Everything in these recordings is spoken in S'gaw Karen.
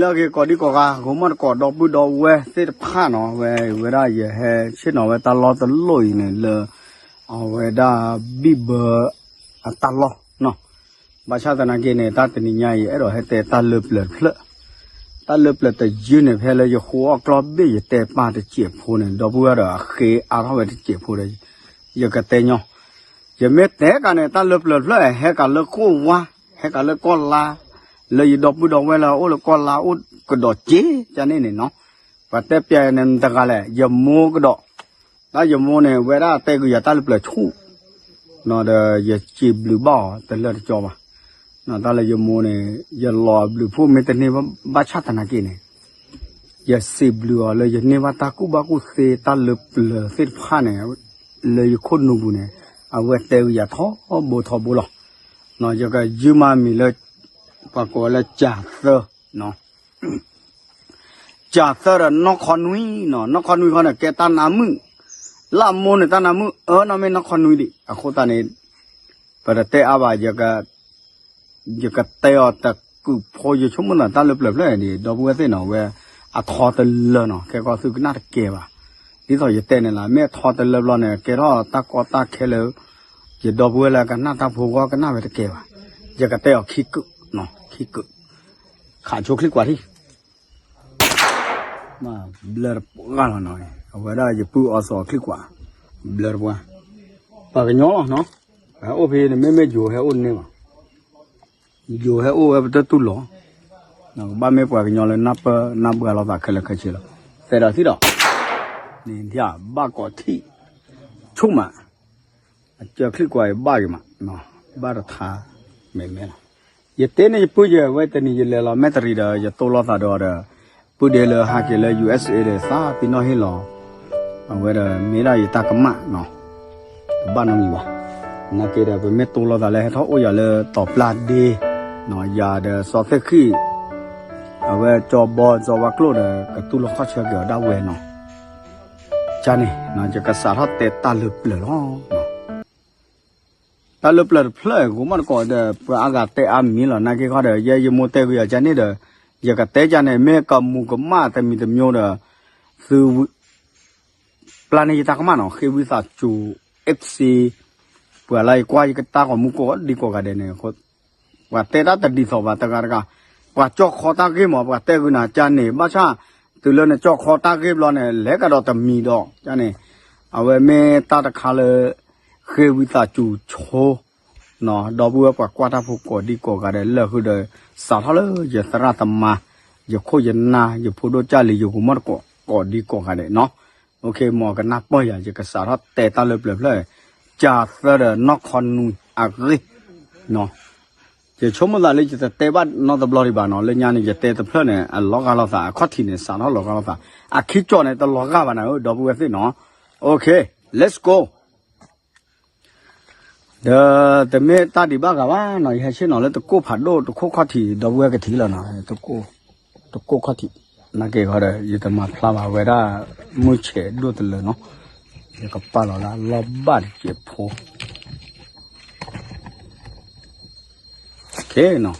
လၢအဂ့ၤ ကိးဒံကိးဂၤ ဂီၤမီၣ်တကိး ဒီပုၢ်ဒီဝဲၢ်သ့ၣ်တဖၣ်နီၤ, ဝဲ ဝဲဒၣ်ယဟဲဆ့ၣ်နီၤဝဲတၢ်လီၢ်တလီၢ်အံၤန့ၣ် လၢ အဝဲဒၣ် ဘံၣ်ဘၢအတၢ်လီၢ်နီၤ. ဘၣ်ဆၣ်သနာ်က့န့ၣ် တၢ်တနံၤညါအံၤ ယအဲၣ်ဒိးဟဲတဲတၢ်လၢပျၢၤတဖျၢၣ်, တၢ်လၢပျၢၤတယုၢ်န့ၣ် ဖဲလၢယဃိအီၣ်ကျီၢ်ဘ့ၣ် ယတဲပၢ်တစဲးဖိန့ၣ် ဒီပုၢ်ဝဲၢ်ဒီးအဃ့အါထီၣ်ဝဲတစဲးဖိဒီး ယကတဲညီ ယမ့ၢ်တဲကးန့ၣ် တၢ်လၢပျၢၤတဖျၢၣ် ဟဲကးလၢကိၢ်ဝါ, ဟဲကးလၢကီၢ်လါ, လၢယဒီပုၢ်ဒီဝဲၢ်လၢအအိၣ်လၢကီၢ်လါအိၣ်ကဒီးစ့ၢ်ကီးန့ၣ်န့ၣ်နီၤ. ပှၤတဲပျးယၤန့ၣ် မတၤတဂၤလဲၣ်, ယမိၢ်ကဒီး, တၢ်ယမိၢ်န့ၣ် ဝဲဒၣ်တဲကယၤတၢ်လၢပျၢၤဆူၣ်, ဒီးယစံးဘျုးဘၣ်အီၤတလၢာ်တကီဘၣ်. တၢ်လၢယမိၢ်န့ၣ် ယလီၤအဘျုးဖှိၣ်မ့ၢ်တန့ၢ်ဘၣ်ဆၣ်သနာ်က့န့ၣ် ယစံးဘျုးအီၤလၢယန့ၢ်ဘၣ်တၢ်ကူၣ်ဘၣ်ကူၣ်သ့ တၢ်လၢပျၢၤသ့ၣ်တဖၣ်န့ၣ် လၢယခိၣ်နူာ်ပူၤန့ၣ် အဝဲတဲကယၤထီဘိထီဘိလီၤ. ယကယုၢ်မးမံၤလၢ ပှၤကိးဝဲလၢကၠၤသၢ, ကၠၤသၢဒီးနီၢ်ခီနွံနီၤ, နီၢ်ခီနွံခီန့ၣ် ကဲတၢ်နါမုၣ်, လၢအမိၢ်န့ၣ် တၢ်နါမုၣ်အၢနီၢ်မ့ၢ်နီၢ်ခီနွံဒံး, အဃိသတးန့ၣ် ပတတဲအါဘၣ်, ယကတဲအီၤတကုာ်ဖိ ယဆိကမိၣ်သးတၢ်လၢပျၢၤဖျၢၣ်န့ၣ် ဒီပုၢ်ဝဲၢ်သ့ၣ်နီၤ ဝဲအထီတလၢနီၤ, ခဲကီၢ်သုကနၣ်တကဲဘၣ်. ဒ်သိးယတဲန့ၣ်လၢ မ့ၢ်အထီတလၢဘျီန့ၣ် ကဲထီၣ်တၢ်ကီတၢ်ခဲလၢ ယဒီပုၢ်ဝဲၢ်လၢကနၣ်တၢ်ဖိဂီၢ်ကနၣ်ဝဲတကဲဘၣ်. ယကတဲအီၤခံကုာ်, ခံကုာ်, ခးဆိချံကွၢ်ထံၣ် ဘျၢတပှၢ်လီၤနီၤ, အဝဲဒၣ်ယပုၢ်အီစီၤချံကွၢ်, ဘျၢတပှၢ်, ပှၤကညီလီၤနီၤ, အိၣ်ဖဲန့ၣ်မ့မ့ၢ်ယိၤဟဲအိၣ်န့ၣ်ဘၣ်, ယိၤဟဲအိၣ်ဝဲပတတူၢ်လိာ်, ကဘၣ်မ့ၢ်ပှၤကညီလၢနၢ်ပၢၢ်နၢ်ဘှါလိာ်သးခဲလၢာ်ခဲဆ့လီၤ, သဲဒီးထံၣ်ဒီး, န့ၣ်ဒ်ဘၣ်ကိးထံၣ်, ဆိကမး အကၢချံကွၢ်အံၤဘၣ်ဂ့ၤမး, ဘၣ်တထါ, မဲာ်မဲာ်လီၤ. ယတဲန့ၣ်ယပုၢ်ယဲၢ်ဝဲတနံၤယလဲၤလီၤမဲာ်တရံးဒီး ယတိၢ်လိာ်သးဒီးဒီး, ပုၢ်ဒ့လၢဟးက့ၤလၢ ယူႇအၢၣ်စ့ၣ်အ့ ဒီးသးပ့ၤနီၣ်ဟ့ၣ်လီၤ, အဝဲဒီးမ့ၢ်ဒၣ်ယတၢ်ကမၣ်နီၤ, တဘၣ်နီတမံၤဘၣ်. နာ်က့ဒီး ပမ့ၢ်တိၢ်လိာ်သးလၢဟဲထီၣ်အိၣ်ယၤလၢတီၤပျၢ်ဒ့, ယၤဒီးစီၤသ့ၣ်ဃံၣ်, အဝဲကၠီဘီကၠီဝါကျိၣ်ဒီး ကတူၢ်လိာ်ခီၣ်ဆၢက့ၤအီၤဒၣ်ဝဲနီၤ. ကန့ၣ် ယကစးထီၣ်တဲတၢ်လၢပျၢၤလီၤ. တၢ်လၢပျၢၤတဖျၢၣ် ဂိၤမီၣ်တကိးဒီး ပှၤအါဂၤတဲအါမံၤလီၤ. နာ်က့ခီဒီး ယဲယမိၢ်တဲဂ့ၤယၤကန့ၣ်ဒီး ယကတဲကန့ၣ် မ့ၢ်ကမူၤကမၣ်တမံၤတမျိုးဒီး သု ပျၢ်န့ၢ်ယတၢ်ကမၣ်နီၤ, ဃ့ဝံသးစူၤ FC ပှၤလၢယကွၢ်ယကတၢ်ဂီၤမူကိးဒံကိးဂၤဒဲးန့ၣ်, ပှၤတဲတၢ်တဒ်သိးဘၣ်တဂၤတဂၤ, ပှၤကၠီၣ်ခီတၢ်ဂ့ၢ်မး ပှၤတဲဂ့ၤနၤကန့ၣ်, ဘၣ်ဆၣ် တုၤလၢနကၠီၣ်ခီတၢ်ဂ့ၢ်ဘျီန့ၣ် လဲၤကဒီးတမံၤဒီးကန့ၣ်, အဝဲမ့ၢ်တၢ်တခါလၢ ဃ့ဝံသးစူၤဆိ ဒီပုၢ်ဝဲၢ်ပှၤကွၢ်တၢ်ဖိကိးဒံကိးဂၤဒဲးလၢာ်ဃုာ်ဒီး စးထီၣ်လၢယသရၣ်သမါ, ယခိၣ်ယနၢ် ယဖိဒိၣ်ကၢ်လံၤ ယဂိၤမီၣ်တကိး ကိးဒံကိးဂၤဒဲးနီၤ. မ့ၢ်ကနၢ်ပၢၢ်ယၤ ယကစးထီၣ်တဲတၢ်လၢပျၢၤဖျၢၣ်, ကၢ်သၢဒီးနီၢ်ခီနွံအဂ့ၢ်, ယဆိကမိၣ်သးလၢယတတဲဘၣ်နီတဘျီဒံးဘၣ်နီၤ, လၢညါန့ၣ် ယတဲတဖျၢၣ်န့ၣ် အလီၤဂာ်လိာ်သး အခီၣ်ထံးန့ၣ် စးထီၣ်လီၤဂာ်လိာ်သး, အခံကၠီၣ်န့ၣ် တလီၤဂာ်ဘၣ်နၤဧၢ ဒီပုၢ်ဝဲၢ်သ့ၣ်နီၤ. Okay, let's go. ဒီးတမ့ၢ်တၢ်ဒံးဘၣ်ဂၤဘၣ်နီၤ, ယဟဲဆ့ၣ်နီၤလၢတကိၢ်ဖးဒိၣ်တခိၣ်ခီၣ်ထံး ဒီပုၢ်ဝဲၢ်ကထံၣ်လီၤနီၤ, တကိၢ်ခီၣ်ထံး, နာ်က့ခီဒီး ယတမၤဖျါဘၣ်ဝဲဒၣ် မုၢ်ဆဲးဒိၣ်တလၢနီၤ, ယကပာ်လီၤလၢအလီၢ်ဘၣ်တစဲးဖိ နီၤ,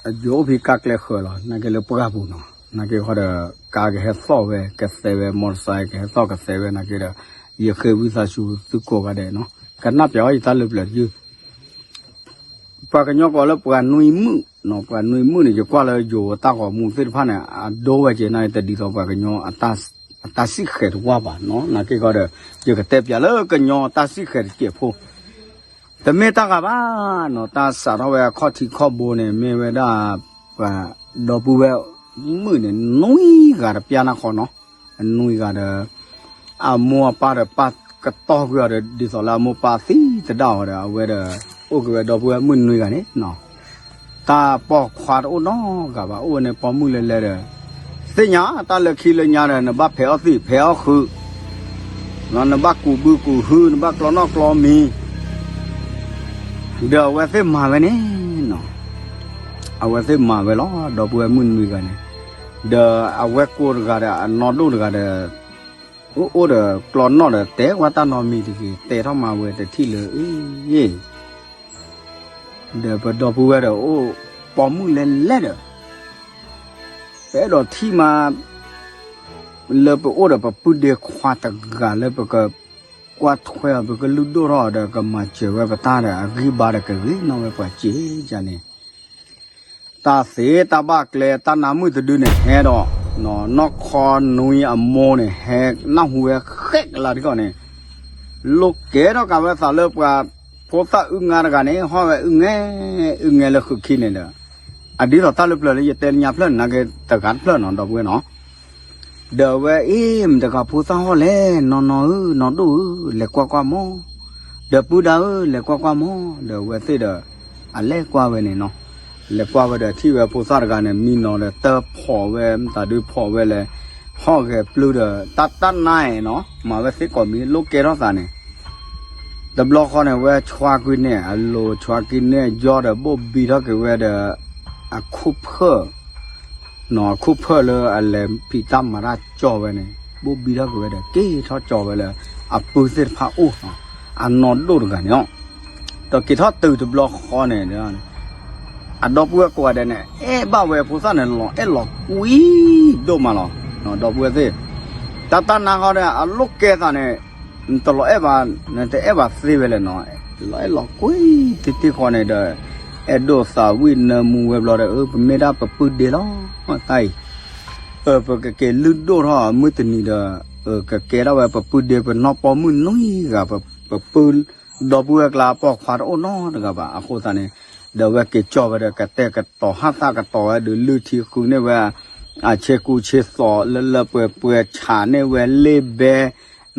အယိၤအိၣ်ဖဲကါကျဲဃၢၤလီၤ, နာ်က့လၢပှၢ်ပူၤနီၤ, နာ်က့ခီဒီး ကါကဟဲသီၣ်ဝဲ ကသဲဝဲ မီၢ်တစဲး ကဟဲသီၣ်ကသဲဝဲ နာ်က့ဒီး ယဃ့ဝံသးစူၤသုကိးဂၤဒဲးနီၤ, ကနၣ်ပျးအီၤယတၢ်လၢပျၢၤတယုၢ် ပှၤကညီကိးလၢပှၤနွံမုၣ်နီၤ, ပှၤနွံမုၣ်န့ၣ် ယကွၢ်လၢယိၤအတၢ်ဂီၤမူသ့ၣ်တဖၣ်န့ၣ် အဒိဝဲက့ၤန့ၣ် တဒ်သိးပှၤကညီအတၢ်စံၣ်ဃဲၤတဝၢ်ဘၣ်နီၤ, နာ်က့ခီဒီး ယကတဲပျးလၢကညီအတၢ်စံၣ်ဃဲၤတစဲးဖိ တမ့ၢ်တၢ်ဂၤဘၣ်နီၤ, တၢ်စးထီၣ်ဝဲအခီၣ်ထံးခီၣ်ဘိန့ၣ် မ့ၢ်ဝဲဒၣ် ပှၤဒီပုၢ်ဝဲၢ်မုၣ်န့ၣ် နွံဂၤတပျၢ်နၢ်ဃီနီၤ, နွံဂၤဒီး အမိၢ်အပၢ်ဒီးပာ်ကတီၢ်ကွံာ်အီၤဒီး ဒ်သိးလၢအမိၢ်ပၢ်သံသဒၣ်အီၤဒီး အဝဲဒီး အိၣ်က့ၤဝဲဒီပုၢ်ဝဲၢ်မုၣ်နွံဂၤန့ၣ်နီၤ, တၢ်ပိာ်ခွါတအိၣ်နီတဂၤဘၣ်, အိၣ်ဝဲန့ၣ်ပိာ်မုၣ်လဲၤလဲၤဒီး သ့ၣ်ညါတၢ်လၢခံလၢညါဒီး နဘၣ်ဖဲးအီၣ်သံး ဖဲးအီၣ်ဃုာ် နဘၣ်ကူးဘုကူးဟု နဘၣ်ကျီနီၣ်ကျီမံၤ ဒီးအဝဲသ့ၣ်မၤဝဲန့ၣ်နီၤ, အဝဲသ့ၣ်မၤဝဲလီၤ ဒီပုၢ်ဝဲၢ်မုၣ်နွံဂၤန့ၣ်, ဒီးအဝဲကိးတဂၤဒီး အနီၢ်ဒိၣ်တဂၤဒီး အိၣ်အိၣ်ဒီးကျီနီၣ်ဒီး တဲကွၢ်တၢ်နီတမံၤတဂ့ၤ, တဲထီၣ်မၤဝဲတထံၣ်လၢအံၤ ဒီးပဒီပုၢ်ဝဲၢ်ဒီးအိၣ်ပိာ်မုၣ်လဲၤလဲၤဒီး ပအဲၣ်ဒိးထံၣ်မး လၢပအိၣ်ဒီးပပုၢ်ဒ့ခွါတဂၤလၢပကကွၢ်ထွဲအီၤ ပကလုၢ်ဒိၣ်ထီၣ်အီၤဒီး ကမၤစၢၤဝဲပတၢ်ဒီး အဂံၢ်ဘါဒီးကဂ့ၤနီၣ်ဝဲပှၤစ့ၢ်ကီးန့ၣ် တၢ်သ့တၢ်ဘၣ်ကျဲ တၢ်နါမုၣ်တဒုန့ၣ်ဟဲဒီး နီၢ်ခီနွံအမိၢ်န့ၣ် ဟဲနၢ်ဟူဝဲဃဲးကလါတခီန့ၣ် လိးကဲထီၣ်ကးဝဲသးလၢပှၤဖိသၣ်အုၣ်ငါတဂၤန့ၣ် ဟီၣ်ဝဲအုၣ်ငဲ အုၣ်ငဲလၢဃုာ်ခံန့ၣ်ဒီး အဒ်သိးတၢ်လၢပျၢၤလၢယတဲလၢညါဖျၢၣ်န့ၣ် နာ်က့တဂၤတဖျၢၣ်နီၤ ဒီပုၢ်ဝဲၢ်နီၤ ဒီးအဝဲအ့ၣ် မတၤတဂၤဖိသၣ်ဟီၣ်လဲၣ် နီၢ်နီၢ်ဧၢ နီၢ်ဒိၣ်ဧၢ လဲၤကွၢ်ကွၢ်မီၢ် ဒီးပုၢ်ဒါဧၢ လဲၤကွၢ်ကွၢ်မီၢ် ဒီးအဝဲသ့ၣ်ဒီး အလဲၤကွၢ်ဝဲန့ၣ်နီၤ လဲၤကွၢ်ဝဲဒီးထံၣ်ဝဲဖိသၣ်တဂၤန့ၣ် မံနီၤဒီးတၢ်ဖီးဝဲ မတၤဒုးဖီးဝဲလဲၣ် ဟီၣ်ဂဲၤပျုၢ်ဒီး တၢ်တၢ်နါအံၤနီၤ မၤဝဲသ့ၣ်ကိးမံၤ လိးကဲထီၣ်သးန့ၣ် တဘျီဃီန့ၣ် ဝဲဆှါကွံာ်န့ၣ် အလိၤဆှါကွံာ်န့ၣ် ယီဒီးဘိၣ်ဘံထီၣ်က့ၤဝဲဒီး အခိၣ်ဖၢၣ် နီၤ အခိၣ်ဖၢၣ်လၢအလဲၤဖံးတၢ်မၤတၢ်ကၠီဝဲန့ၣ် ဘိၣ်ဘံထီၣ်က့ၤဝဲဒီး က့ၤထီၣ်ကၠီဝဲလၢ အပုၢ်သ့ၣ်တဖၣ်အိၣ်နီၤ အနီၢ်ဒိၣ်တဂၤန့ၣ်လီၤ ဒီးက့ၤထီၣ်တုၤတဘျီဃီန့ၣ် အဒီပုၢ်ဝဲၢ်ကိးဂၤဒဲးန့ၣ် အဲၣ်ဘၣ်ဝဲဖိသၣ်န့ၣ် လီၤအဲၣ်လီၤကွံဒိၣ်မးလီၤ ဒီပုၢ်ဝဲၢ်သ့ၣ် တၢ်တၢ်နါဃီဒီး အလိးကဲသးန့ၣ် နတလီၤအဲၣ်ဘၣ် နတအဲၣ်ဘၣ်သ့ဝဲလဲၣ်နီၤ လီၤအဲၣ်လီၤကွံတ့ၢ်တ့ၢ်ဃီန့ၣ်ဒီး အဲၣ်ဒိးသးဝံၣ်နၢမူဝဲဘျီဒီး အၢ ပမ့ၢ်ဒၣ်ပပုၢ်ဒ့လီၤ တၢ်အံၤ အၢ ပကက့ၤလုၢ်ဒိၣ်ထီၣ်မုၢ်တနံၤဒီး အၢ ကကဲထီၣ်ဝဲပပုၢ်ဒ့ ပနီၢ်ပီမုၣ်နွံဂၤ ပပုၢ် ဒီပုၢ်ဝဲၢ်ကျါပိာ်ခွါတအိၣ်နီတဂၤဘၣ် အဃိသတးန့ၣ် ဒီးဝဲက့ၤကၠီဝဲဒီး ကတဲာ်ကတီၤဟးသၣ်ကတီၤဝဲဒီး လုၢ်ထံဃုာ်န့ၢ်ဝဲ အဆ့ကူဆ့သိးလၢလၢပှဲၤပှဲၤ ဆးန့ၢ်ဝဲလ့ၣ်ဘဲ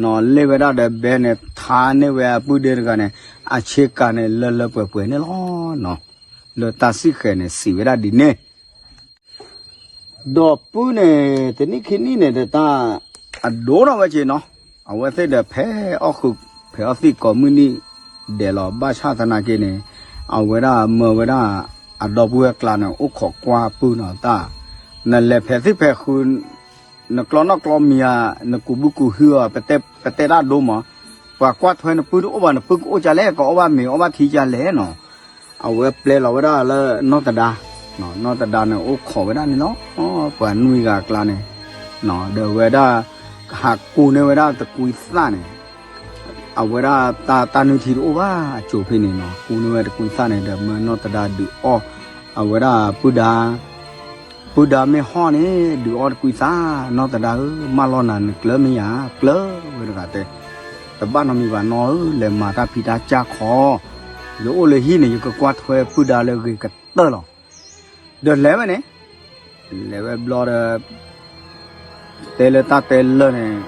နီၤ လ့ၣ်ဝဲဒၣ်ဒီးဘဲန့ၣ် ထါန့ၢ်ဝဲအပုၢ်ဒ့တဂၤန့ၣ် အဆ့ကၤန့ၣ် လၢလၢပှဲၤပှဲၤန့ၣ်လီၤ. လၢတၢ်စံၣ်ဃဲၤန့ၣ် စံးဝဲဒၣ်ဒ်န့ၣ် ဒီးပုၢ်န့ၣ် တနံၣ်ခံနံၣ်န့ၣ် တၢ်အဒိၣ်ထီၣ်ဝဲက့ၤနီၤ, အဝဲသ့ၣ်ဒီးဖဲအီၣ်ဃုာ် ဖဲအီၣ်သံၣ်ကိးမုၢ်နံၣ်ဒဲးလီၤ. ဘၣ်ဆၣ်သနာ်က့န့ၣ် အဝဲဒၣ်မၢဝဲဒၣ် အဒီပုၢ်ဝဲၢ်ကျါန့ၣ် အိၣ်ခိးကွၢ်ပုၢ်နီၤတၢ်, နလဲၤဖဲသံၣ်ဖဲဃု နကျီနီၣ်ကျီမံၤဧါ, နကူးဘုကူးဟုအီၤ ပတဲတၢ်ဒိမး, ပှၤကွၢ်ထွဲနပုၢ်တအိၣ်ဘၣ် နပုၢ်ကအိၣ်ကလဲၣ်, ကအီၣ်ဘၣ်မ့ၤအီၣ်ဘၣ်ထံကလဲၣ်နီၤ. အဝဲပျဲလီၤဝဲဒၣ်လၢနီၢ်သဒါ, နီၢ်သဒါန့ၣ် အိၣ်ခိးဝဲဒၣ်န့ၣ်လီၤ. ပှၤနွံဂၤအကျါန့ၣ်, ဒီးဝဲဒၣ် ဟးကူန့ၢ်ဝဲဒၣ်တကွံသၣ်န့ၣ်, အဝဲဒၣ်တၢ်နုၢ်ထံတအိၣ်ဘၣ် အစိၤဖဲန့ၣ်နီၤ, ကူန့ၢ်ဝဲတကွံသၣ်န့ၣ် ဒီးမၢနီၢ်သဒါဒုးအီၣ်, အဝဲဒၣ်ပုၢ်ဒါ ပုၢ်ဒါမ့ၢ်ဟီၣ်န့ၣ် ဒုးအီၣ်တကွံသၣ်, နီၢ်သဒါဧၢ, မၢလီၤနၤနကျၢၤမ့ၢ်ဧါ, ကျၢၤဝဲတဂၤတဲ, တဘၣ်နီတမံၤဘၣ်နီၢ်ဧၢ, လဲၤမၤတၢ်ဖံးတၢ်ကၢ်ခီ, ယအိၣ်လၢဟံၣ်န့ၣ် ယကကွၢ်ထွဲပုၢ်ဒါလၢအဂ့ၤကတၢၢ်လီၤ. ဒီးလဲၤဝဲန့ၣ်, လဲၤဝဲဘျီဒီး တဲလၢတၢ်တဲလၢာ်န့ၣ်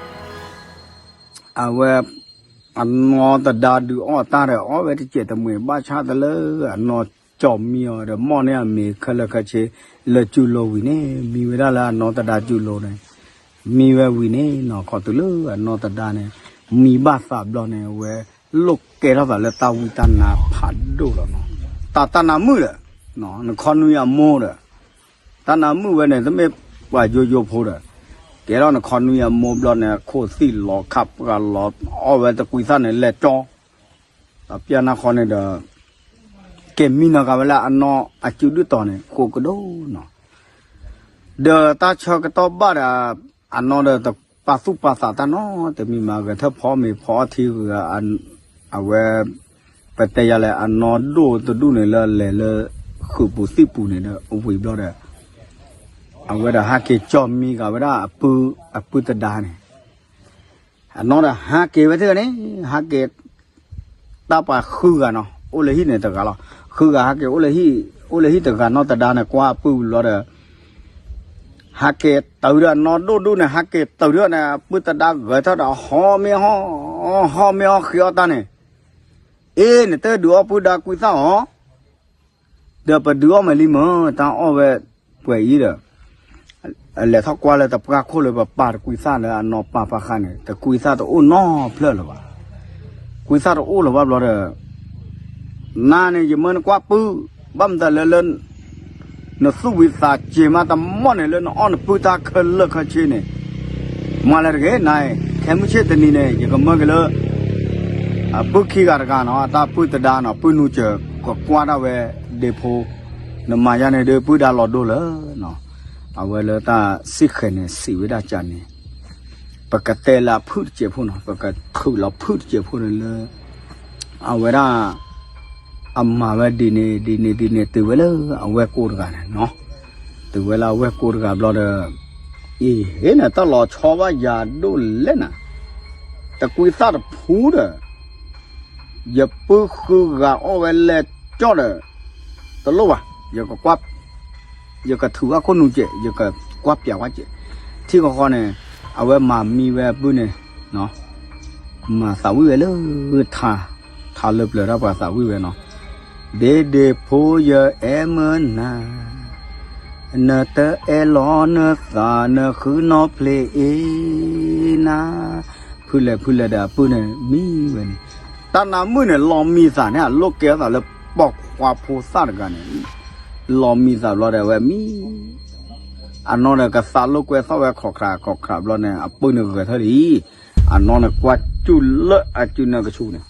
အဝဲ အနီၢ်သဒါဒုးအီၣ်တၢ်ဒီး အီၣ်ဝဲတစဲးတမှဲၤ ဘၣ်ဆၣ်တလၢအနီၢ်ကၠီမံအီၤဒီး မီၣ်န့ၢ်အမ့ၤခဲလၢာ်ခဲဆ့ လၢကၠူလိၤဝံၤန့ၣ်, မံဝဲဒၣ်လၢအနီၢ်သဒါကၠူလိၤန့ၣ်, မံဝဲဝံၤန့ၣ်နီၤ, ခီတုၤလၢအနီၢ်သဒါန့ၣ် မံဘၣ်သးဘျီန့ၣ် အဝဲလိးကဲထီၣ်သးလၢတၢ်ဝံတၢ်နါဖးဒိၣ်လီၤနီၤ. တၢ်တၢ်နါမုၣ်ဒီး နခီနွံအမိၢ်ဒီး တၢ်နါမုၣ်ဝဲန့ၣ် တမ့ၢ်ပှၤယိယိဖိဒီး ကဲထီၣ်နခီနွံအမိၢ်ဘျီန့ၣ် အခိၣ်သံၣ်လီၤခးပှၤလီၤ အီၣ်ဝဲတကွံသၣ်န့ၣ် လဲၤကၠီ, ဒီးပျၢ်နၢ်ဃီန့ၣ်ဒီး က့ၤမံနီၤကးဝဲလၢအနီၢ်အစုဒုၣ်တီၤန့ၣ် ဃိကဒိၣ်နီၤ. ဒီးတၢ်ဆၢကတီၢ်ဘၣ်ဒီး အနီၢ်ဒီးတပာ်သူၣ်ပာ်သးတၢ်နီတမံၤမး ဂဲၤထၢၣ်ဖီမ့ၤဖီအီၣ်ထံဂုၤ အဝဲ ပတဲယၤလဲၣ် အနီၢ်ဒိၣ်တဒူၣ်န့ၣ်လၢလဲၤလၢဃုာ်ပူၤသံၣ်ပူၤန့ၣ်ဒီး ဝံၤဘျီဒီး အဝဲဒၣ်ဟးက့ၤကၠီမံဂၤဝဲဒၣ်အပုၢ် အပုၢ်သဒါန့ၣ် အနီၢ်ဒီးဟးက့ၤဝဲသ့ၣ်န့ၣ် ဟးက့ၤ တၢ်ပှၤဃုဂၤနီၤ အိၣ်လၢဟံၣ်န့ၣ်တဂၤလီၤ. ဃုဂၤဟးက့ၤအိၣ်လၢဟံၣ် အိၣ်လၢဟံၣ်တဂၤ နီၢ်သဒါန့ၣ် ကွၢ်အပုၢ်ဝံၤလီၤဒီး ဟးက့ၤတုၤဒီးအနီၢ်ဒိၣ်ဒူၣ်န့ၣ် ဟးက့ၤတုၤဒီးန့ၣ် အပုၢ်သဒါဂဲၤထီၣ်ဒီး ဟီၣ်မ့ၢ်ဟီၣ် ဟီၣ်မ့ၢ်ဟီၣ်ဃ့အီၣ်တၢ်န့ၣ် အ့ နတဒုးအီၣ်ပုၢ်ဒါကွံသၣ်အီၤ ဒီးပဒုးအီၣ်မးလံမၢ် တၢ်အီၣ်ဝဲပှဲၤအံၤဒီး လဲၤထီၣ်ကွၢ်လၢတပှၢ်ခိၣ်လၢပပာ်တကွံသၣ်လၢအနီၢ်ပာ်ပာ်ဃာ်န့ၣ် တကွံသၣ်တအိၣ်နီတဖျၢၣ်လၢၤဘၣ်. ကွံသၣ်တအိၣ်လၢၤဘၣ်ဘျီဒီး နၤန့ၣ် ယမၢနကွၢ်ပုၢ် ဘၣ်မတၤလၢလၢ နသူၣ်ဝံၤသးစ့ၤမးတမီၢ်န့ၣ် လၢနအီၣ်နပုၢ်တၢ်ခဲလၢာ်ခဲဆ့န့ၣ် မၤလၢတဂ့ၤ နၤအံၤ ခဲမုၢ်ဆ့ၣ်တနံၤန့ၣ် ယကမၢက့ၤလၢ အပုၢ်ခံဂၤတဂၤနီၤ အတၢ်ပုၢ်သဒါနီၤ ပုၢ်နူကၢၤ ကကွၢ်ဒၣ်ဝဲဒ့ဖိ နမၤယါန့ၣ်ဒီးပုၢ်ဒါလီၤဒိလၢၤနီၤ. အဝဲလၢတၢ်စံၣ်ဃဲၤန့ၣ် စံးဝဲဒၣ်ကန့ၣ်, ပကတဲလၢအဖုၣ်တစဲးဖိနီၤ, ပကထုးလီၤဖုၣ်တစဲးဖိန့ၣ်လၢ အဝဲဒၣ် အမၤဝဲဒ်န့ၣ် ဒ်န့ၣ် ဒ်န့ၣ် တုၤဝဲလၢအဝဲၢ်ကိတဂၤန့ၣ်နီၤ, တုၤဝဲလၢအဝဲၢ်ကိတဂၤဘျီဒီး အံၤ ဟ့ၣ်နၤတၢ်လီၤဆီဘၣ်ယၤဒိၣ်လဲၣ်နၤ, တကွံသၣ်တဖုဒီး ယပုၢ်ဃုဂၤအီၣ်ဝဲလဲၣ်ကၠီၣ်ဒီး တလိၣ်ဘၣ်, ယကကွၢ်, ယကထုးအခိၣ်နူာ်ကဲး, ယကကွၢ်ပျးဝဲကဲး, ထံၣ်ဃီဃီန့ၣ် အဝဲမၤမံဝဲအပုၢ်န့ၣ် မၤသးဝံၣ်ဝဲလၢ ထါ, ထါလၢပျၢၤတၢ်ပှၤသးဝံၣ်ဝဲနီၤ, ဒ့ဒ့ဖိယအဲၣ်မုၢ်နၤ, နတအဲၣ်လီၤနသးနဃုနီၢ်ဖျ့အ့နၤ, ဖုလဲၤဖုလဲၤဒီးအပုၢ်န့ၣ်မံဝဲန့ၣ်, တၢ်နါမုၣ်န့ၣ် လီၤမံသးန့ၣ် အလိၣ်ကဲထီၣ်သးလၢပိာ်ခွါဖိသၣ်တဂၤန့ၣ်, လီၤမံသးဘျီဒီးအဝဲမံ အနီၢ်ဒီးကသးလိာ်ကွဲသီၣ်ဝဲခီၣ်ခရးခီၣ်ခရးဘျီန့ၣ် အပုၢ်န့ၣ်ဂဲၤထၢၣ်လံ, အနီၢ်န့ၣ်ကွၢ်စူၣ်လၢအစုနၢ်ကဆူၣ်န့ၣ်,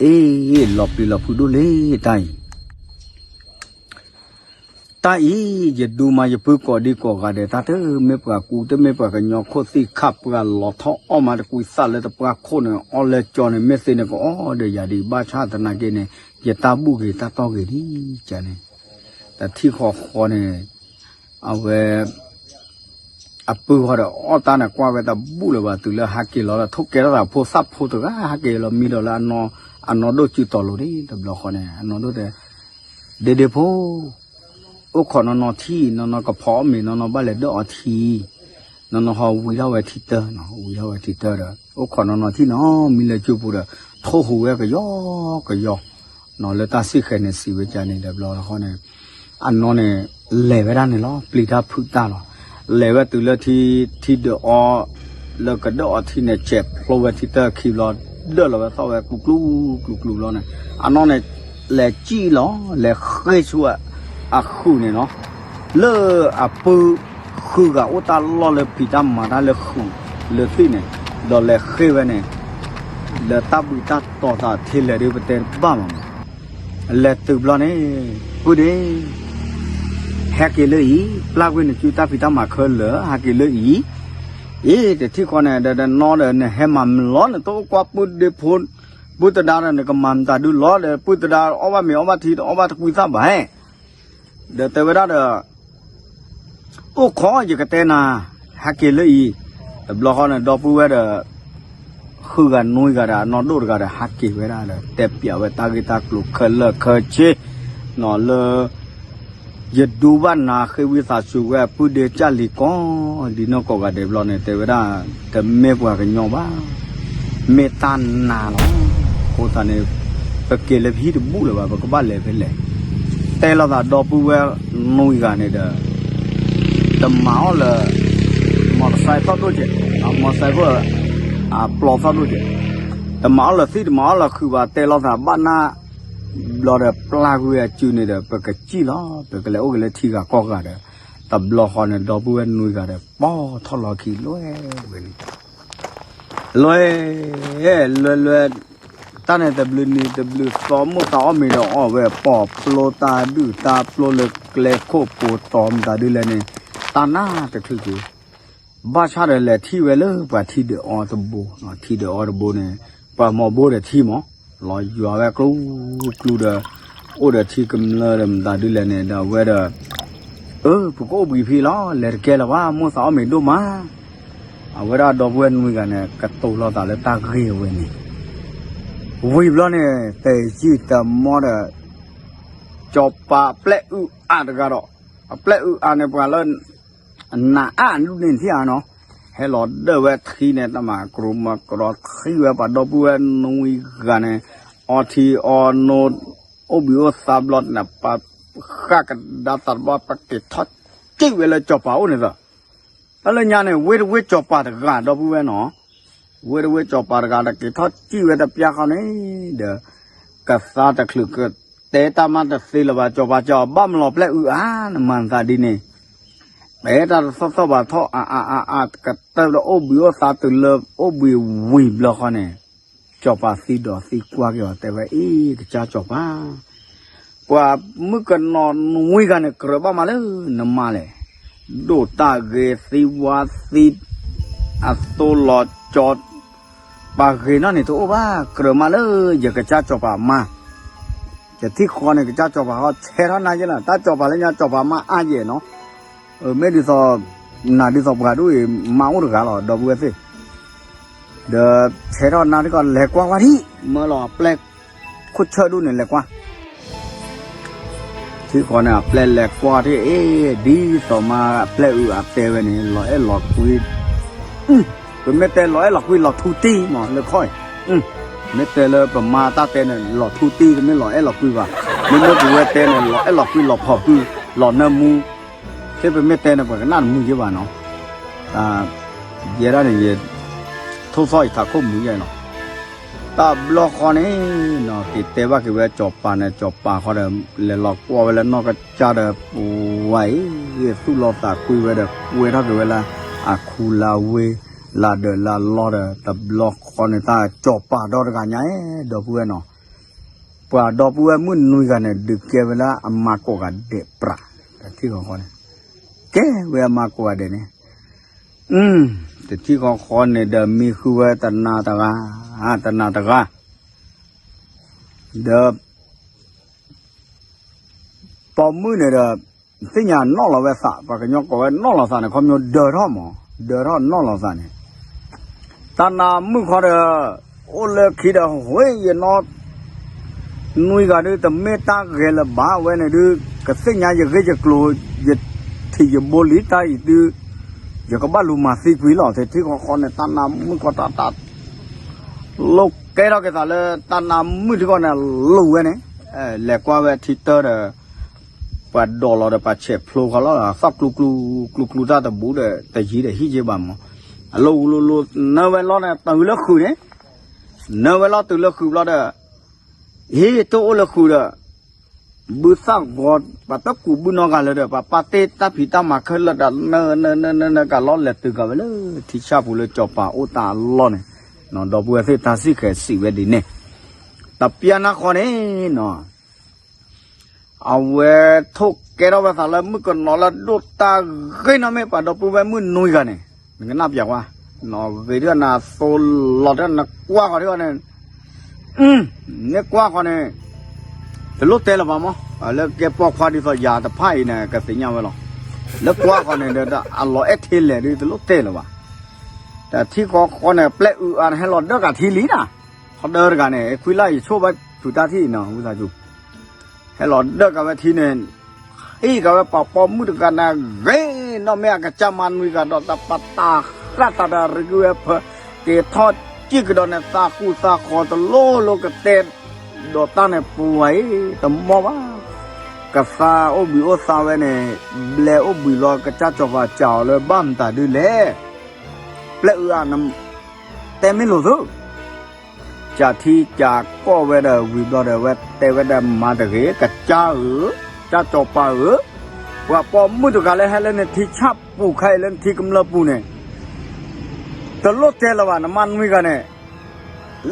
အ့ လီၤပျံၤလီၤဖုးဒိၣ်လံတၢ်အံၤ, တၢ်အံၤ ယဒူမးယပုၢ်ကိးဒံကိးဂၤဒဲး တၢ်တမ့ၢ်ပှၤကူ တမ့ၢ်ပှၤကညီခိၣ်သ့ၣ်ခၣ် ပှၤလီၤထီၣ်အီၣ်မးတကွံသၣ်လၢတပှၢ်ခိၣ်န့ၣ် အီၣ်လၢကၠီန့ၣ် မ့ၢ်သ့န့ၣ်ကအီၣ်ဒီးယၤဒံး ဘၣ်ဆၣ်သနာ်က့န့ၣ် ယတၢ်ဘူၣ်ဂ့ၤတၢ်တီၢ်ဂ့ၤဒံးကန့ၣ်, တထံၣ်ဃီဃီန့ၣ် အဝဲ အပုၢ်ဃီဒီးအီၣ်တၢ်န့ၣ် ကွၢ်ဝဲတဘူၣ်လၢၤဘၣ် တုၤလၢဟးက့ၤလီၤလၢ ထိၣ်ကဲထီၣ်သးဖိသၣ်ဖိတဂၤ ဟးက့ၤလီၤမံဒီးလၢ အနီၢ်ဒိၣ်စုတီၤလိၤဒံးတဘျီဃီန့ၣ် အနီၢ်ဒိၣ်တဲ ဒ့ဒ့ဖိ အိၣ်ခိးနီၢ်နီၢ်ထံၣ် နီၢ်နီၢ်ကဖီအီၣ်မ့ၤ နီၢ်နီၢ်ဘၣ်လဲၤဒၢၣ်အီထံ နီၢ်နီၢ်ဟီဝံထီၣ်ဝဲထံတၢနီၤ ဝံထီၣ်ဝဲထံတၢဒီး အိၣ်ခိးနီၢ်နီၢ်ထံၣ်နီၤ မံလၢကၠိပူၤဒီး ထိၣ်ဟူးဝဲကယီကယီ နီၤ လၢတၢ်စံၣ်ဃဲၤန့ၣ် စံးဝဲကန့ၣ်ဒီးဘျီတခီန့ၣ် အနီၢ်န့ၣ် လဲၤဝဲဒၣ်န့ၣ်လီၤ ပျံၤတၢ်ဖုးတၢ်လီၤ လဲၤဝဲတုၤလၢထံ ထံဒၢးအီ လၢကဒၢၣ်အီထံန့ၣ် ဆဲးဖျိဝဲထံတၢခံဘျီ ဒၢၣ်လီၤဝဲသီၣ်ဝဲကျူကျူ ကျူကျူဘျီန့ၣ် အနီၢ်န့ၣ် လဲၤစံၣ်လီၤ လဲၤဃ့ၢ်ဆူအဃုာ်န့ၣ်နီၤ လၢအပုၢ်ဃုဂၤအိၣ်တၢ်လီၢ်လၢဖံးတၢ်မၤတၢ်လၢဃုာ်လၢသ့ၣ်န့ၣ် ဒီးလဲၤဃ့ၢ်ဝဲန့ၣ် လၢတၢ်ဘှံးတၢ်တီၤသးထဲလဲၣ်ဒီးပတဲတဘၣ်မးမး လဲၤတုၤဘျီန့ၣ် ပုၢ်ဒ့ ဟဲက့ၤလၢအံၤ ပျၢ်ကွံာ်နစုတၢ်ဖံးတၢ်မၤခဲလၢာ် ဟဲက့ၤလၢအံၤ အ့ တထံၣ်ဃီန့ၣ် ဒီးနီၢ်ဒီးနဟဲမၤမလီၤ နတအိၣ်ကွၢ်ပုၢ်ဒ့ဖိ ပုၢ်တဒါဒီး နကမၤမတၤဒုလီၤဒီး ပုၢ်တဒါအီၣ်ဘၣ်မ့ၤအီၣ်ဘၣ်ထံ တအီၣ်ဘၣ်တကွံသၣ်ဘၣ် ဒီးတဲဝဲဒၣ်ဒီး အိၣ်ခိးယကတဲနၤ ဟဲက့ၤလၢအံၤ တဘျီဃီန့ၣ် ဒီပုၢ်ဝဲၢ်ဒီး ဃုဂၤနွံဂၤဒီး အနီၢ်ဒိၣ်တဂၤဒီး ဟးက့ၤဝဲဒၣ်ဒီး တဲပျးဝဲတၢ်ဂ့ၢ်တၢ်ကျိၤခဲလၢာ်ခဲဆ့ နီၤလၢ ယဒူဘၣ်နၤဃ့ဝံသးစူၤဝဲ ပုၢ်ဒ့ကၢ်လံၤကိး ဒ်နီၢ်ကိးဂၤဒဲးဘျီန့ၣ် တဲဝဲဒၣ် တမ့ၢ်ပှၤကညီဘၣ် မ့ၢ်တၢ်နါလီၤ အဃိသတးန့ၣ် ပက့ၤလၢပဟံၣ်တဘူၣ်လၢၤဘၣ် ပကဘၣ်လဲၤဖဲလဲၣ် တဲလိာ်သးဒီပုၢ်ဝဲၢ်နွံဂၤန့ၣ်ဒီး တမၤအီၣ်လၢ မီၢ်တစဲးသီၣ်ဒိၣ်ကဲး မီၢ်တစဲးဖိ အပျီသီၣ်ဒိၣ်ကဲး တမၤအီၣ်လၢသံၣ် တမၤအီၣ်လၢခုးဘၣ် တဲလိာ်သးဘၣ်နၢ် ဘျီဒီးပျၢ်ကွံာ်အစုန့ၣ်ဒီး ပကစံၣ်လီၤ ပကလဲၤအိၣ်က့ၤလၢထံဂၤကီၢ်ဂၤဒီး တဘျီဃီန့ၣ် ဒီပုၢ်ဝဲၢ်နွံဂၤဒီး ပိာ်ထီၣ်လီၤခံလွဲဝဲန့ၣ် လွဲ လွဲလွဲ တၢ်န့ၣ်တဘျုးနံၤတဘျုးသီ မိၣ်သးအီၣ်မ့ၤဒီးအီၣ်ဝဲ ပိာ်ဖျိတၢ်ဒုၣ်တၢ်ဖျိလၢကျဲခိၣ်ပူၤတီၤမတၤဒုလဲၣ်န့ၣ် တၢ်နါတချုးက့ၤ ဘၣ်ဆၣ်ဒီးလဲၤထံၣ်ဝဲလၢပှၤထံဒုးအီတဘိ ထံဒုးအီတဘိန့ၣ် ပှၤမိၢ်ဘိဒီးထံမး လီၤယွၤဝဲကျူကျူဒီး အိၣ်ဒီးထံကမျၢၢ်ဒီးမတၤဒုလဲၣ်န့ၣ် ဒီးအဝဲဒီး အၢ ပကအိၣ်ဘှံးဖဲလီၤ လဲၤတကဲလၢၤဘၣ် မိၣ်သးအီၣ်မ့ၤဒိၣ်မး အဝဲဒၣ်ဒီပုၢ်ဝဲၢ်နွံဂၤန့ၣ် ကတိၤလိာ်သးလၢတၢ်ဂ့ၢ်ဝဲန့ၣ် ဝံၤဘျီန့ၣ် တယံာ်တမီဒီး စီၤပၤအပျဲၢ်အုးအါတဂၤဒီး အပျဲၢ်အုးအါန့ၣ် ပှၤလၢ နးအါဒူၣ်န့ၣ်ထံၣ်ဧါနီၤ ဟဲလီၤဒၢၣ်ဝဲထံန့ၣ် တမၤကရူၢ်မၤကရီထံၣ်ဝဲပှၤဒီပုၢ်ဝဲၢ်နွံဂၤန့ၣ် အီထံအီနိ အိၣ်ဘှံးအိၣ်သါဘျီန့ၣ် ပှၤဃၣ်ကဒါသးတဘျီ ပက့ၤထီၣ်စံၣ်ဝဲလၢစီၤပၤအိၣ်န့ၣ်သီ တၢ်လၢညါန့ၣ် ဝ့ၢ်တဝ့ၢ်စီၤပၤတဂၤဒီပုၢ်ဝဲၢ်နီၤ ဝ့ၢ်တဝ့ၢ်စီၤပၤတဂၤဒီးက့ၤထီၣ်စံၣ်ဝဲတပျၢ်ဃီန့ၣ်ဒီး ကသါတချုးကတဲတၢ်မးတသ့လၢၤဘၣ် စီၤပၤကဘၣ်မလီၤပျဲၢ်အုးအါ နမၤနသးဒ်န့ၣ် တဲတၢ်တသီၣ်သီၣ်ဘၣ်ထီၣ်အါအါအါအါ ကတၢၢ်ဒီးအိၣ်ဘှံးအိၣ်သါတုၤလၢ အိၣ်ဘှံးဝံၤဘျီဃီန့ၣ် စီၤပၤသံဒီးသံကွၢ်က့ၤအီၤ တဲဝဲ အ့ ကစၢ်စီၤပၤ ပှၤမုၣ်ကနီၤနွံဂၤန့ၣ် ကြၢးဘၣ်မးလၢနမါလဲၣ် ဒိၣ်တၢ်ဂ့ၤသံဝါသံ အသိလီၤကၠီ ပှၤဂ့ၤနီၣ်န့ၣ်တအိၣ်ဘၣ် ကြၢးမးလၢယကစၢ်စီၤပၤမါ, ယထံၣ်ဃီန့ၣ် ကစၢ်စီၤပၤဟီဆဲးထီၣ်နါယဲလီၤ, တၢ်စီၤပၤလၢညါစီၤပၤမါအါယဲနီၤ, မ့ၢ်ဒ်သိး နၤဒ်သိးပှၤဒိၣ်အံၤ မါအိၣ်တဂၤလီၤ ဒီပုၢ်ဝဲၢ်သ့ၣ် ဒီးဆဲးထီၣ်နါထံကီၢ်လဲၤကွၢ်ဝဲဒၣ် မၢလီၤအပျဲၢ် ခိၣ်ဆၢၣ်ဒိၣ်န့ၣ်လဲၤကွၢ် ထံဃီန့ၣ် အပျဲၢ်လဲၤကွၢ်ထံၣ်အ့ၣ် ဒ်သိးမါအပျဲၢ်အုးအတဲဝဲန့ၣ် လီၤအဲၣ်လီၤကွံ ပမ့ၢ်တဲလီၤအဲၣ်လီၤကွံ လီၤထူတံၢ်မးလၢခီၣ်အံၤ, မ့ၢ်တဲလၢပမါတၢ်တဲန့ၣ် လီၤထူတံၢ် တမ့ၢ်လီၤအဲၣ်လီၤကွံဘၣ်, မ့မ့ၢ်ပဝဲတဲန့ၣ် လီၤအဲၣ်လီၤကွံ လီၤဖီၣ်ပု လီၤနၢမူ, သ့ပမ့ၢ်တဲန့ၣ် ပှၤကနၣ်တမုာ်ယဲဘၣ်နီၤ, ယဲဒၣ်န့ၣ် ယထိၣ်သီၣ်ယထးခိၣ်မုာ်ယဲနီၤ တဘျီဃီန့ၣ်နီၤ က့ၤတဲဘၣ်က့ၤဝဲစီၤပၤန့ၣ် စီၤပၤဃီဒီး လဲၤလီၤကွၢ်ဝဲလၢနီၢ်ကစၢ်ဒီး ပဝဲအံၤ သူၣ်လီသးကွံဝဲဒီး ကွဲထီၣ်က့ၤဝဲလၢ အခူလၢဝ့ၢ် လၢဒၢးလၢလီၢ်ဒီး တဘျီဃီန့ၣ် တၢ်စီၤပၤဒီတဂၤညါ ဒီပုၢ်ဝဲၢ်နီၤ, ပှၤဒီပုၢ်ဝဲၢ်မုၣ်နွံဂၤန့ၣ် ဒုးကဲဝဲလၢအမါကိးဂၤဒဲးပြး တထံၣ်ဃီဃီန့ၣ် ကဲဝဲအမါကိးဂၤဒဲးန့ၣ် တထံၣ်ဃီဃီန့ၣ်ဒီးမံဃုဝဲတနၤတဂၤ တနၤတဂၤ ဒီး ပိာ်မုၣ်န့ၣ်ဒီး သ့ၣ်ညါနီၣ်လီၤဝဲသး ပှၤကညီကိးဝဲနီၣ်လီၤသးန့ၣ် ခီဖျိဒၢထီၣ်မး ဒၢထီၣ်နီၣ်လီၤသးန့ၣ် တၢ်နါမုၣ်ခီဒီး အိၣ်လၢခံဒီး ဟ့ၣ်ယနီၣ် နွံဂၤဒုး တမ့ၢ်တၢ်ဂဲၤလၢၤဘၣ်ဝဲန့ၣ်ဒုး ကသ့ၣ်ညါယဂ့ၢ်ယကျိၤ ယထံၣ်ယဘိလံတၢ်အံၤဒုး ယကဘၣ်လူၤမၤသံကွံာ်လီၤ တထံၣ်ဃီဃီန့ၣ် တၢ်နါမုၣ်ခီတၢ်တၢ် လိၣ်ကဲထီၣ်က့ၤသးလၢတၢ်နါမုၣ်ထံကီၢ်န့ၣ် လိၣ်ဝဲန့ၣ် လဲၤကွၢ်ဝဲထံတၢဒီး ပှၤဒိးလီၤဒီးပှၤဆဲးဖျိဃီလီၤ သီၣ်ကျူကျူ ကျူကျူတၢ်တဘူးဒီး တယံၤဒီးဟံၣ်က့ဘၣ်မး အလိၣ်ဂူလိၣ်လိၣ် နၢဝဲလီၤန့ၣ် တုၤလၢဃုာ်န့ၣ် နၢဝဲလီၤတုၤလၢဃုာ်ဘျီဒီး ဟ့ၣ်တအိၣ်လၢဃုာ်ဒီး ဘုသၣ်ဂီၤ ပှၤတကူးဘုနီၢ်ဂၤလၢာ်ဒီး ပှၤပာ်တ့ၢ်တၢ်ဖံးတၢ်မၤခဲလၢာ်ဒီး နၢနၢနၢနၢနၢကလီၤလဲၤတုၤကးဝဲလၢ ထံဆၣ်ပူၤလၢစီၤပၤအိၣ်တၢ်အလီၢ်န့ၣ်, ဒီပုၢ်ဝဲၢ်သ့ၣ်တၢ်စံၣ်ဃဲၤစံးဝဲဒ်န့ၣ်, တပျၢ်နၢ်ဃီန့ၣ်နီၤ အဝဲထိၣ်ကဲထီၣ်ဝဲသးလၢမုၣ်ကနီၤလၢဒိၣ်တၢ်ဂ့ၤနီၢ်မ့ၢ်ပှၤဒီပုၢ်ဝဲၢ်မုၣ်နွံဂၤန့ၣ်, နကနၣ်ပျးကွၢ်, နီၢ်ဂ့ၤထီၣ်နသိလီၤထီၣ်နကွၢ်ဃီၤထီၣ်န့ၣ်, နကွၢ်ဃီၤန့ၣ်, တလိၣ်တဲလၢၤဘၣ်မး, လၢကဲပိာ်ခွါဒ်သိးယၤတဖၣ်အံၤန့ၣ် ကသ့ၣ်ညါဝဲလီၤ, လၢကွၢ်ဃီၤန့ၣ်ဒီး အလီၤအဲၣ်ထဲလဲၣ်ဒ်တလိၣ်တဲလၢၤဘၣ်, တထံၣ်ဃီဃီန့ၣ် ပျဲၢ်အုးအါန့ၣ် ဟဲလီၤဒၢကးထံလံနၤ, ခီဒၢတဂၤန့ၣ် ခွံလၢ်ယဆိၣ်ဘၣ်ဖုးတၢ်ထံၣ်နီၤ ဝံသးစူၤ ဟဲလီၤဒၢကးဝဲထံန့ၣ်, ဟံၣ်ကးဝဲပှၤပိာ်မုၣ်တဂၤန့ၣ် ဂ့ၤနီၢ်မ့ၢ်အကစၢ်မါနွံဂၤဒီးတပာ်တၢ်ဃၣ်သးဒီးရံကဝဲဖၢ, က့ၤထီၣ်စံၣ်ကဒီးန့ၣ် သးဃူသးဃီၤတလိၣ်လိကတဲ, ဒီးတၢ်န့ၣ်ပူၤဝဲ, တမီၢ်ဘၣ်, ကသါအိၣ်ဘှံးအိၣ်သါဝဲန့ၣ်, ဘျဲအိၣ်ဘှံးလီၤ ကစၢ်စီၤပၤစံးအီၤလၢဘၣ်မတၤဒ်လဲၣ်, ပျဲၢ်အုးအါ တဲမ့ၢ်လိာ်သု ကးထံကးကီၢ်ဝဲဒီးဝံၤဘျီဒီး ဝဲတဲဝဲဒၣ်မၤတဂ့ၤ ကစၢ်ဧၢ, ကစၢ်စီၤပၤဧၢ, ပှၤပိာ်မုၣ်တဂၤလၢဟဲလၢနထံဆၣ်ပူၤခဲအံၤလၢနထံကမျၢၢ်ပူၤန့ၣ်, တလိၣ်တဲလၢၤဘၣ် နမါနွံဂၤန့ၣ်,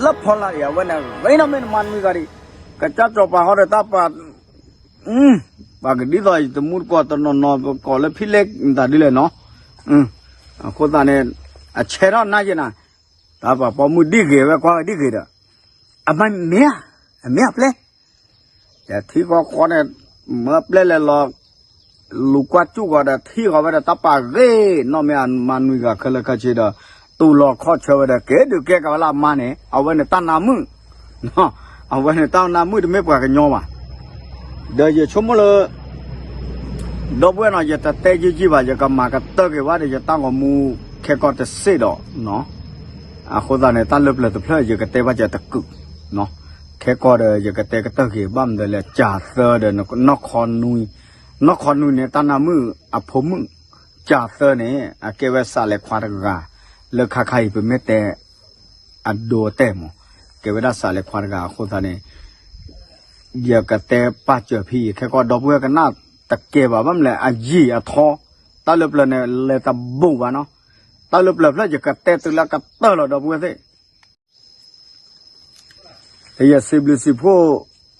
လၢဖီလာ်အံၤ အဝဲန့ၣ်ဂ့ၤနီၢ်မ့ၢ်နမါနွံဂၤဒံး, ကစၢ်စီၤပၤဃီဒီးတၢ်ပာ် ပှၤကဒ်သိးတမူတကိးတနီၤနီၤ ပကိးလၢဖံးလဲၣ်မတၤဒ်လဲၣ်နီၤ, အဃိသတးန့ၣ်, အဆဲးထီၣ်နါယဲနၤ, တၢ်ပှၤပိာ်မုၣ်ဒ်ဂ့ၤဝဲကွၢ်ဝဲဒ်ဂ့ၤဒီး, အမ့ၢ်ဧါ, အမ့ၢ်အပျဲၢ်, ဒီးထံဃီဃီန့ၣ်, မၢပျဲၢ်လဲၤလီၤ, လူၤကွၢ်စူၣ်ဃီဒီး ထံဃီဝဲဒီးတၢ်ပာ်ဂ့ၤနီၢ်မ့ၢ်အမါနွံဂၤခဲလၢာ်ခဲဆ့ဒီး, တူၢ်လိာ်ခီၣ်ဆၢဝဲဒီး ကဲဒုးကဲကးဝဲလၢအမါန့ၣ် အဝဲန့ၣ်တၢ်နါမုၣ် အဝဲန့ၣ်တၢ်နါမုၣ်တမ့ၢ်ပှၤကညီဘၣ်, ဒီးယဆိကမိၣ်လၢ, ဒီပုၢ်ဝဲၢ်နီၤ ယတတဲယံာ်ယံာ်ဘၣ် ယကမၤကတၢၢ်က့ၤဘၣ်ဒီး ယတၢ်ဂီၤမူခဲကီၢ်တစ့ၢ်ဒီး, အဃိသတးန့ၣ် တၢ်လၢပျၢၤတဖျၢၣ် ယကတဲဘၣ်ကတကုာ်, ခဲကီၢ်ဒီး ယကတဲကတၢၢ်က့ၤ ဘၣ်မနုၤလဲၣ် ကၢ်သၢဒီး နီၢ်ခီနွံန့ၣ် တၢ်နါမုၣ်အဖိမုၣ်, ကၢ်သၢန့ၣ် အကဲဝဲစးလဲၤခွါတဂၤ, လၢခါခါအံၤ ပမ့ၢ်တဲ အဒိအတဲာ်မး, ကဲဝဲဒၣ်စးလဲၤခွါတဂၤအဃိသတးန့ၣ်, ယကတဲပာ်စၢၤဖဲအံၤ ခဲကီၢ်ဒီပုၢ်ဝဲၢ်ကနၣ်တကဲဘၣ် ဘၣ်မနုၤလဲၣ် အယံာ်အထီ, တၢ်လၢပျၢၤန့ၣ် လဲၤတဘူးဘၣ်နီၤ, တၢ်လၢပျၢၤဖျၢၣ် ယကတဲတုၤလၢကတၢၢ်လီၤ ဒီပုၢ်ဝဲၢ်သ့ၣ် ယစံးဘျုးစံးဖှိၣ်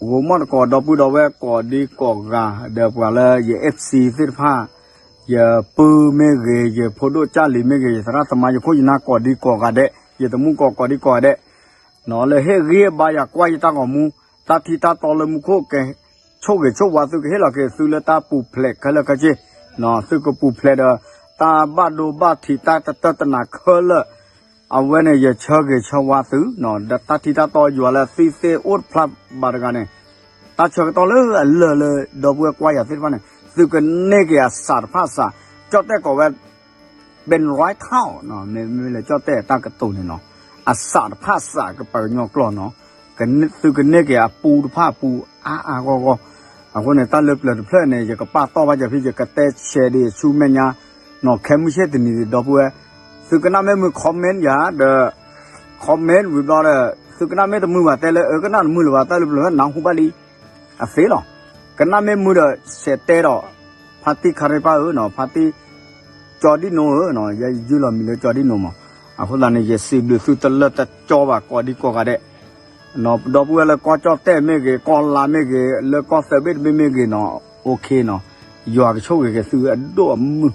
ဂိၤမီၣ်တကိး ဒီပုၢ်ဒီဝဲၢ်ကိးဒံကိးဂၤ ဒီးပှၤလၢယ F C သ့ၣ်တဖၣ်, ယပုၢ်မ့ၢ်ဂ့ၤ, ယဖိဒိၣ်ကၢ်လံၤမ့ၢ်ဂ့ၤ, ယသရၣ်သမါ ယခိၣ်ယနၢ်ကိးဒံကိးဂၤဒဲး, ယတမူကိးကိးဒံကိးဂၤဒဲး, လၢဟ့ၣ်ဂံၢ်ဘါယၤ ကွၢ်ယတၢ်ဂီၤမူ, တၢ်ထံတၢ်တီလၢမူခိၣ်ကဲ ဆိၣ်ဂ့ၤဆိၣ်ဝါသုကဟ့ၣ်လီၤက့ၤသုလၢတၢ်ပူၤဖျဲးခဲလၢာ်ခဲဆ့, သုကပူၤဖျဲးဒီး တၢ်ဘၣ်ဒိဘၣ်ထံးတၢ်တတၢတနးခဲလၢာ်, အဝဲန့ၣ် ယဆၢဂ့ၤဆၢဝါသု, ဒီးတၢ်ထံတၢ်တီယွၤလၢသံသ့အိၣ်တဖျါဘၣ်တဂၤန့ၣ်, တၢ်ဆၢကတီၢ်လၢအလၢာ်လၢဒီပုၢ်ဝဲၢ်ကွၢ်ယၤသ့ၣ်တဖၣ်န့ၣ် သုကန့ၢ်က့ၤအစးတဖၣ်စး, ကၠီၣ်တဲၣ်ကိးဝဲ ပၢၣ်ရွဲထီၣ်, မ့မ့ၢ်လၢကၠီၣ်တဲၣ်တၢ်ကတိၤန့ၣ်နီၤ, အစးတဖၣ်စးကပှၤကညီကျိာ်နီၤ, သုကန့ၢ်က့ၤအပူတဖၣ်အပူအါအါဂီၢ်ဂီၢ်, အဃိန့ၣ် တၢ်လၢပျၢၤတဖျၢၣ်န့ၣ် ယကပာ်တီၢ်ဘၣ်ယၤဖဲ ယကတဲဆဲးဒံးဆူမဲာ်ညါနီၤ, ခဲမုၢ်ဆ့ၣ်တနံၤဒီပုၢ်ဝဲၢ်, သုကနၣ်မ့ၢ်မုာ် comment ယၤဒီး comment ဝံၤဘျီဒီး သုကနၣ်မ့ၢ်တမုာ်ဘၣ်တဲလၢ အကနၣ်တမုာ်လၢၤဘၣ် တၢ်လၢပျၢၤနၢ်ဟူဘၣ်လံ အသ့လီၤ. ကနၣ်မ့ၢ်မုာ်ဒီး ဆဲးတဲဒီး ဖါတံၢ်ခါရံပၢ်ဧၢနီၤ, ဖါတံၢ် ကၠီဒံၣ်နိဧၢနီၤ, ယယုၢ်လီၤမံၤလၢကၠီဒံၣ်နိမး, အဃိသတးန့ၣ် ယစံးဘျုးသုတလၢတကၠီဘၣ်ကိးဒံကိးဂၤဒဲး, ဒီပုၢ်ဝဲၢ်လၢကီၢ်ကၠီၣ်တဲၣ်မ့ၢ်ဂ့ၤ, ကီၢ်လါမ့ၢ်ဂ့ၤ, လၢကီၢ်သၢဘ့ၣ်တဘ့ၣ်မ့ၢ်ဂ့ၤနီၤ, OK နီၤ, ယွၤကဆိၣ်ဂ့ၤက့ၤသုအဒိၣ်အမုၢ်,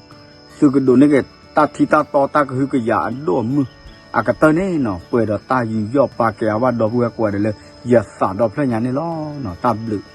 သုကဒိးန့ၢ်က့ၤတၢ်ထံတၢ်တီတၢ်ကဟုကယာ်အဒိၣ်အမုၢ်, အကတၢၢ်န့ၣ်နီၤ ပှဲၤဒီးတၢ်ယူးယီၣ်ပာ်ကဲအါဘၣ်ဒီပုၢ်ဝဲၢ်ကိးဂၤဒဲးလၢ ယသးဒီဖျၢၣ်ညါန့ၣ်လီၤ. တၢ်ဘျုး